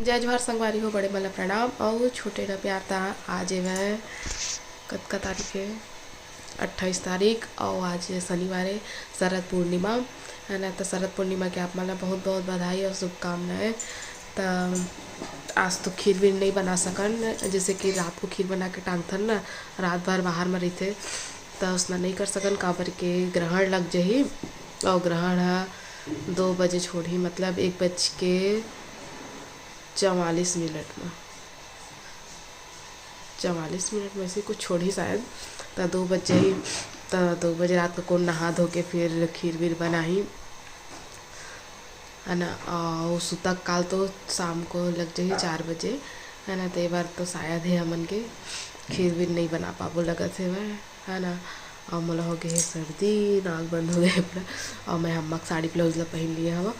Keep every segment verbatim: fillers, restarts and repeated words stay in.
जय जोहार संगवारी हो, बड़े मन ला प्रणाम अउ छोटे ला प्यार। ता आज एवं कतका तारीख हे? अट्ठाईस तारीख, अउ आज शनिवार हे, शरद पूर्णिमा है ना। तो शरद पूर्णिमा के आप मन ला बहुत बहुत बधाई अउ शुभकामनाएं। तो आज तो खीर वीर नहीं बना सकन, जैसे कि रात को खीर बना के टांगथन ना, रात भर बाहर में रहिथे, तो उसना नहीं कर सकन, काबर के ग्रहण लग जही। अउ ग्रहण ह दो बजे छोड़ही, मतलब एक बज के चवालीस मिनट में, चवालीस मिनट में ऐसे कुछ छोड़ही शायद। तो दो बज जही, तो दो बजे रात को कौन नहा धो के फिर खीर वीर बनाही, है ना। अउ सुतक काल तो शाम को लग जही चार बजे, है ना। तो ये बार तो शायद है हमन के खीर वीर नहीं बना पाबो लगत हे वह, है ना। अउ मोला हो गए हे सर्दी, नाक बंद हो गए हे पूरा। अउ मैं अम्मा के साड़ी ब्लाउज ला पहन लिए हवा,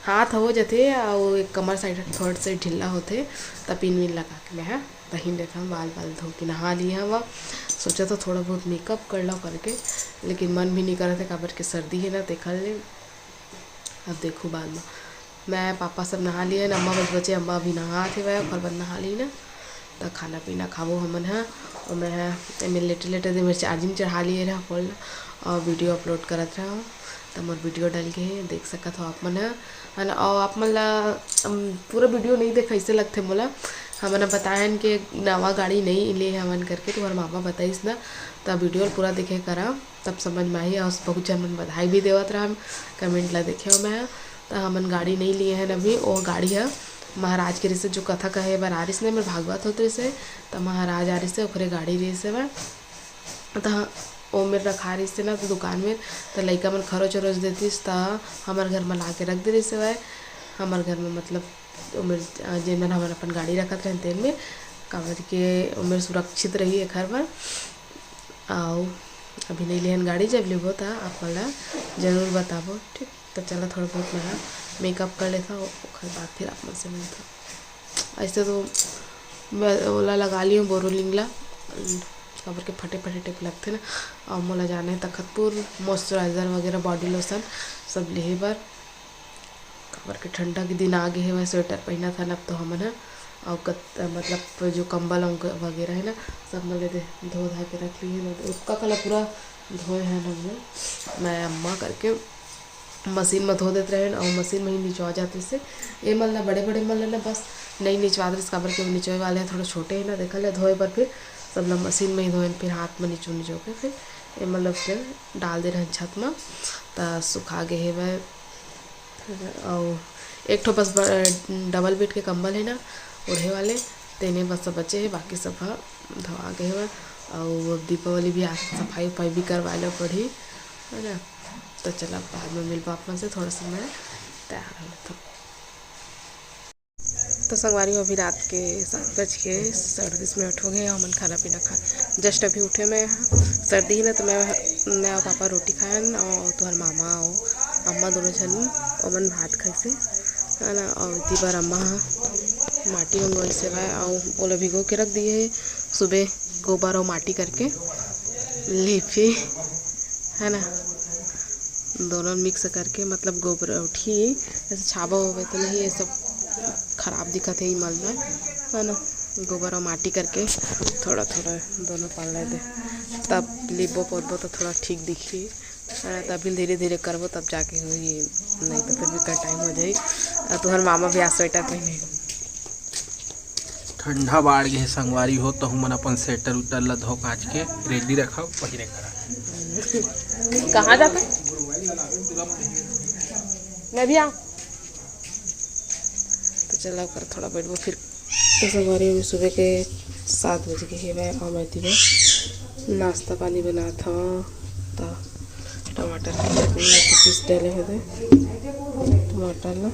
हाथ हो जथे अउ एक कमर साइड थोड़ा से ढीला होथे, त पिन विन लगा के मैं हा पहन लेथव। बाल बाल धो के नहा लिए हवा, सोचा था थोड़ा बहुत मेकअप कर लो करके, लेकिन मन भी नहीं करत हे, काबर के सर्दी है ना, तेखर ले। अब देखू बाद में। मैं पापा सब नहा लिए, अम्मा बस बचे, अम्मा अभी नहात हे, वह ओकर बाद नहा ली ना। त खाना पीना खाबो हमन ह। अउ मैं ह एमे लेटे लेटे दे मेरे चार्जिंग चढ़ा लिए रहा फोन ला, अउ वीडियो अपलोड करत रहा। त मोर वीडियो डल गे हे, देख सकत हो आप मन ह, है ना। अउ आप मन ला, अम, पूरा वीडियो नहीं देख कैसे लगथे मोला, हमन ह बतायन के नवा गाड़ी नहीं ले हमन करके, तुम्हार मामा बताइस ना, त वीडियो पूरा देखे करा। तब समझ में आही। अउ बहुत झन मन बधाई भी देवत रहा, कमेंट ला देखे हो मैं। त हमन गाड़ी नहीं लिए हन अभी, वो गाड़ी ह महाराज के रिसे, जो कथा कहे बर आ रिस ने, मेर भागवत होत रिसे, त महाराज आ रिसे, ओकरे गाड़ी रिसे वह। त ओ मेर रखा रिसे ना, त दुकान में, त लइका मन खरोच उरोच देतिस, त हमर घर में ला के रख दे रिसे वह। हमर घर में मतलब ओ मेर, अ, जेन मन हमन अपन गाड़ी रखत रहन तेन में, काबर के ओ मेर सुरक्षित रही एखर बर। अउ अभी नहीं लेहन गाड़ी, जब लेबो त आप मन ला जरूर बताबो, ठीक। तो चला थोड़ा बहुत मैं मेकअप कर लेता, ओकर बाद फिर आप मन से मिलता। ऐसे तो मैं ओला लगा लियो बोरोलिंग ला, काबर के फटे फटे टाइप लगथे ना। अउ मोला जाना है तखतपुर, मॉइस्चराइजर वगैरह, बॉडी लोशन सब लेहे बर, काबर के ठंडा के दिन आ गे हवय, स्वेटर पहिनत हन अब तो हमन ह। अउ कत-, मतलब जो कंबल वंग-, वगैरह है ना, सब मन ले दे, धो धा के रख लिए हन। ओतका कला पूरा धोए हन हमन, मैं अम्मा करके मशीन में धो देत रहेन, अउ मशीन में ही निचवा जात रहिसे। ए मन ला, बड़े बड़े मन ला ना बस नहीं निचवात रहिस, काबर के वो निचोए वाले ह थोड़ा छोटे है ना, देखा ले धोए बर, फिर सब ला मशीन में ही धोएन, फिर हाथ में निचो निचो के फिर ए मन ला उसने डाल दे रहेन छत में, त सुखा गे हेवय। अउ एक ठो बस ब-, डबल बेड के कंबल है ना, ओढ़े वाले, तेने बस बचे है, बाकी सब ह धोआ गे हवय। अउ अब दीपावली भी आ, सफाई उफाई भी करवाए ला पड़ही, है ना। तो चला, बाद में मिलबो आप मन से, थोड़ा सा मैं तैयार हो लेथव। तो संगवारी हो, अभी रात के सात बज के सैंतीस मिनट हो गए, हमन खाना पीना खा, जस्ट अभी उठे मैं। सर्दी है ना, तो मैं, मैं और पापा रोटी खायन, और तुहर मामा और अम्मा दोनों झन, ओमन भात खाइसे, है ना। और इति बार अम्मा ह माटी मंगवाइस हवय, और ओला भिगो के रख दिए है, सुबह गोबर और माटी करके लीपी, है ना, दोनों मिक्स करके, मतलब गोबर उठी, ऐसे छाबा होवे तो नहीं, ये सब खराब दिखत है, ये मल में, है ना। गोबर और माटी करके थोड़ा थोड़ा दोनों पाल ले दे, तब लिपबो पोतबो तो थोड़ा ठीक दिखी, है ना। तब फिर धीरे धीरे करबो, तब जाके होही, नहीं तो फिर भी कर टाइम हो जाही। और तुहर मामा भी आज स्वेटर पहने। ठंडा बाढ़ गे हे संगवारी हो, तहु मन अपन स्वेटर उटर ला धो काच के रेडी रखव, पहिरे करा। कहाँ जाता? मैं भी आ। तो चला कर थोड़ा बैठबो फिर। तो संगवारी हो, सुबह के सात बज गे हेवय, अउ मैं दिबे नाश्ता पानी बनात हव। तो टमाटर के चटनी में पीस डाले हे, टमाटर ला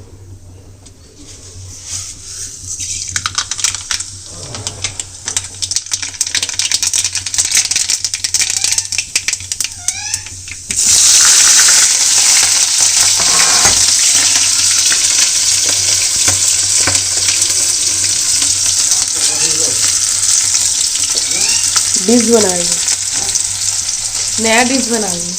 डिश बनाएंगे, नया डिश बनाएंगे।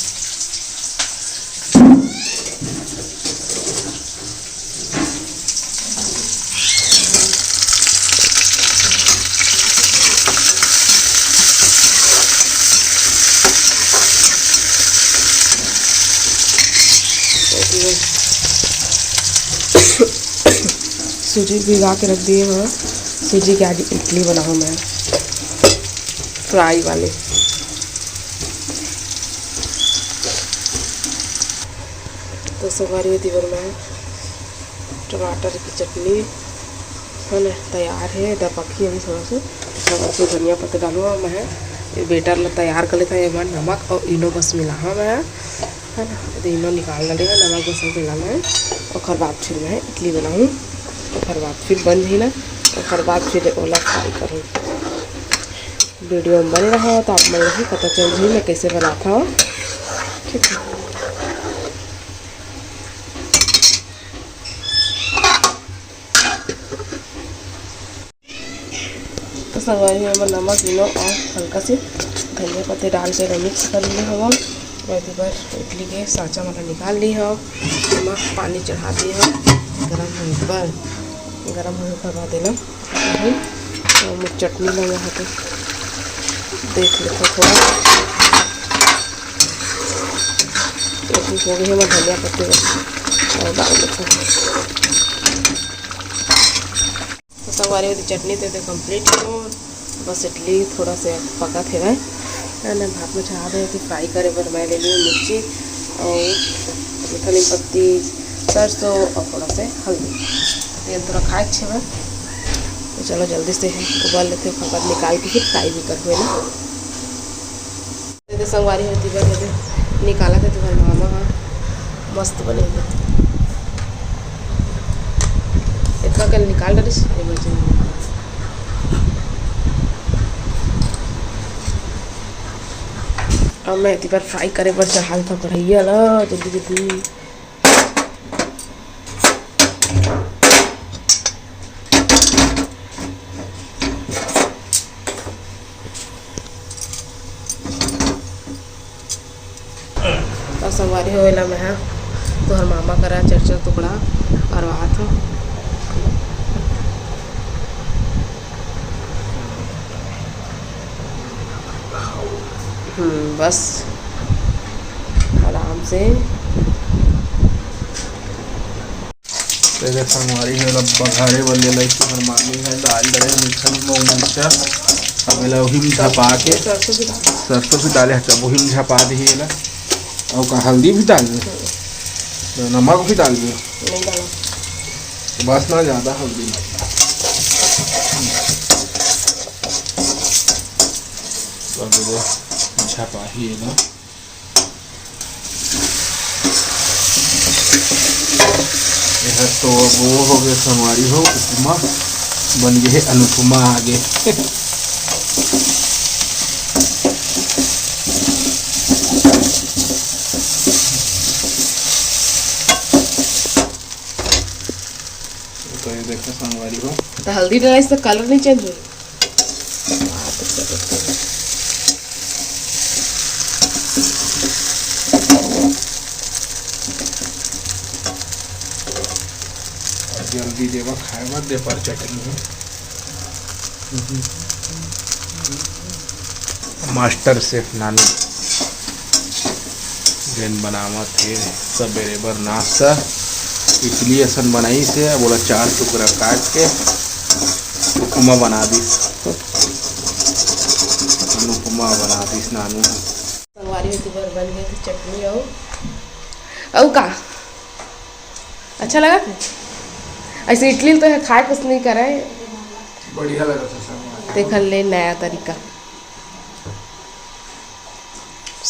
सूजी भिगा के रख दिए हंव। सूजी के आज इडली बनाहूं मैं, फ्राई वाले। तो संगवारी हो, एती बर मैं टमाटर की चटनी है ना, तैयार है, दपक ही अभी थोड़ा सा। थोड़ा सा धनिया पत्ता डालूँ मैं, ये बैटर ला तैयार कर लेथंव। एमा नमक अउ इनो बस मिलाहूँ मैं, है ना, तो इनो निकाल डाले हंव, नमक बस मिलाना है। ओकर बाद फिर मैं इडली बनाहूँ, ओकर बाद फिर बन जाही ना, ओकर बाद फिर ओला फ्राई करूँ। वीडियो में बने रहो तो आप मन ला भी पता चल जाही मैं कैसे बनाथंव। ठीक है। तो संगवारी हो, एमा नमक, इनो अउ हल्का से धनिया पत्ती डाल के मिक्स कर ले हवंव। ओकर बाद इडली के सांचा मन ला निकाल ले हंव, एमा पानी चढ़ा दे हंव गरम होए बर। गरम होए के बाद एला अउ मोर चटनी ला यहाँ पे देख लेथंव थोड़ा। ये हो गई है, मैं धनिया पत्ती बस और डाल देथंव। तो संगवारी हो, चटनी तो, तो कंप्लीट हो, बस इडली थोड़ा से पकत हेवय, है ना। भात में चढ़ा दे कि फ्राई करे बर मैं ले ली मिर्ची और धनी पत्ती, सरसों और थोड़ा से हल्दी। तो ये थोड़ा खाए अच्छे बा। तो चलो जल्दी से उबाल लेथे, ओकर बाद निकाल के फिर फ्राई भी करबे ना। ये तो संगवारी हो, एती बर निकालत हे तुंहर मामा ह, मस्त बने हे। इतना कल निकाल डालिस, ये बचे। अब मैं एती बर फ्राई करे बर चढ़ा देथंव कढ़ैया ला जल्दी जल्दी। तो संगवारी हो, एला मैं ह तुंहर मामा करा चार चार टुकड़ा करवात हंव। हम्म, बस आराम से। तो एदे संगवारी हो, एला बघारे बर ले लइस हर मामी ह, डाल डरे मीठा, निम्बू, मिर्चा। अब एला उही में झपा के, सरसों भी डाल। सरसों भी डाले हच, अब उही में झपा दिही एला। अउ का हल्दी भी डालबे? तो नमक भी डालबे? नहीं डाला। बस ना, ज्यादा हल्दी ना। तो अब एदे झपाही एला। एहर तो अब वो हो गए संगवारी हो, उपमा बन गए हे, अनुपमा आ गए। तो ये देखो संगवारी हो। तो हल्दी डाले से कलर नहीं चेंज होई। जल्दी देवा खाए बर, दे पर चटनी है। मास्टर शेफ नानू जेन बनावत हे सबेरे बर नाश्ता, इडली असन बनाइस हे। अब ओला चार टुकड़ा काट के उपमा बना दिस, अनुपमा बना दिस नानू। संगवारी हो, एती बर बन गए थे चटनी अउ, अउ का अच्छा लगा थे? ऐसे इडली तो है, खाए कुछ नहीं करे। बढ़िया लगा था संगवारी। देखल ले नया तरीका।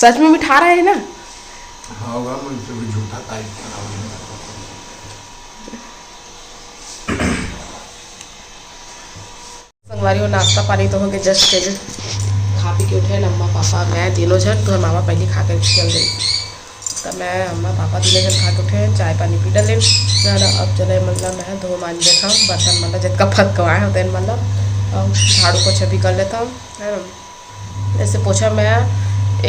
सच में मिठारा है ना? हाँ, होगा, मन से भी झूठा तारीफ करा। संगवारी हो, नाश्ता पानी तो हो गए, just के खा पी के उठे, अम्मा पापा मैं तीनों झन, तो मामा पहले खा के चल गई। तब मैं, अम्मा पापा तीनों झन खा के उठे, चाय पानी पी डले। अब चले मतलब मैं धो मांज देता हूँ, बर्तन मतलब जितना फतकवाए होते हैं मतलब, और झाड़ू पोछा भी कर लेता हूँ, है ना। ऐसे पोछा मैं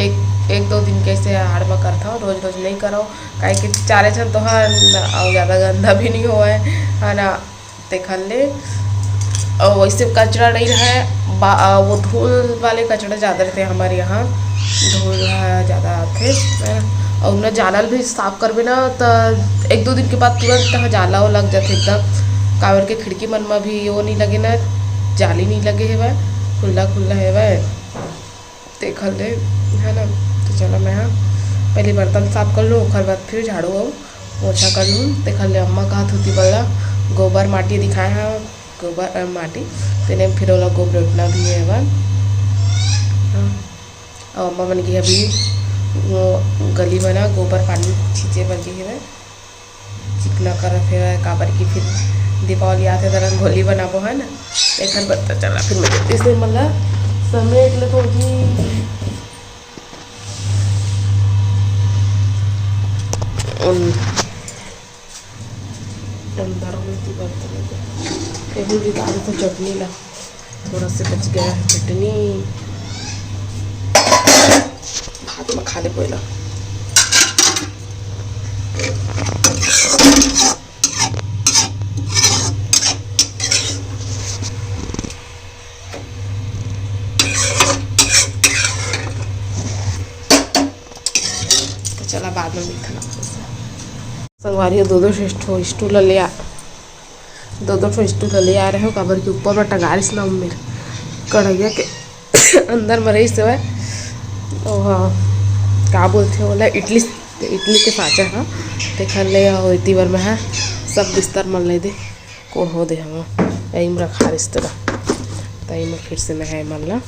एक, एक दो दिन के ऐसे आड़ में करता हूँ, रोज रोज नहीं करो, काहे कि चारे झन तो है न, और ज़्यादा गंदा भी नहीं हुआ है, है ना। देखल ले, और वैसे कचरा नहीं रहे, बा-, वो धूल वाले कचरा ज़्यादा रहते हैं हमारे यहाँ, धूल ह ज़्यादा आते हैं, और न जाला भी साफ करबे ना तो एक दो दिन के बाद तुरंत ह जाला वो लग जाते एकदम। काबर के खिड़की मन म भी वो नहीं लगे ना, जाली नहीं लगे हेवय, खुल्ला खुल्ला हेवय, तेखर ले, है ना। तो चलो, मैं हा पहले बर्तन साफ कर लूँ, ओकर बाद फिर झाड़ू अउ पोछा कर लूँ। तेखर ले अम्मा कहत होती बोला, गोबर माटी दिखाए हा, गोबर अ, माटी, तेने फिर ओला गोबरेटना भी हे बन। हाँ। अउ अम्मा मन के अभी वो गली बना गोबर पानी छींचे बर गे हेवय। चिकना करत हेवय, काबर कि फिर दीपावली आथे त रंगोली बनाबो, है ना। एखर बर त चला फिर मैं जल्दी से मतलब समेट लेथों जी। उन अंदर में ती बर्तन में। ये भी डाल तो चटनी ला, थोड़ा से बच गया है चटनी, भात में खा ले कोई ला। तो चला, बाद में मिलथन आप लोग से। संगवारी हो, दो दो ठो स्टूल ले आ, दो दो ठो स्टूल ले आ रहे हो, काबर के ऊपर में टंगारिस ना मेर कढ़ैया के अंदर में रहिस हवय। ओ हाँ, का बोलथे ओला, इडली, इडली के साँचा ह, तेखर ले अउ एती बर में ह सब बिस्तर मन ले दे कोढ़ो दे हवं, एही में रखा रिस तेला, त एही में फिर से मैं ह एमन ला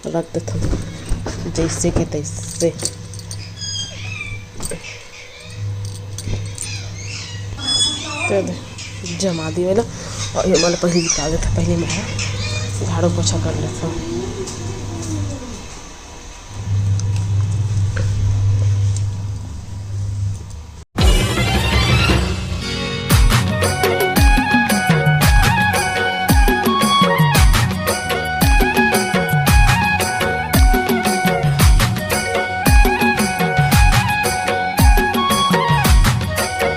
रख देथन जैसे के तैसे। तो दे, जमा दी वाला। और ये वाला पहले निकाल देता, पहले मैं झाड़ू पोछा कर लेता हूँ।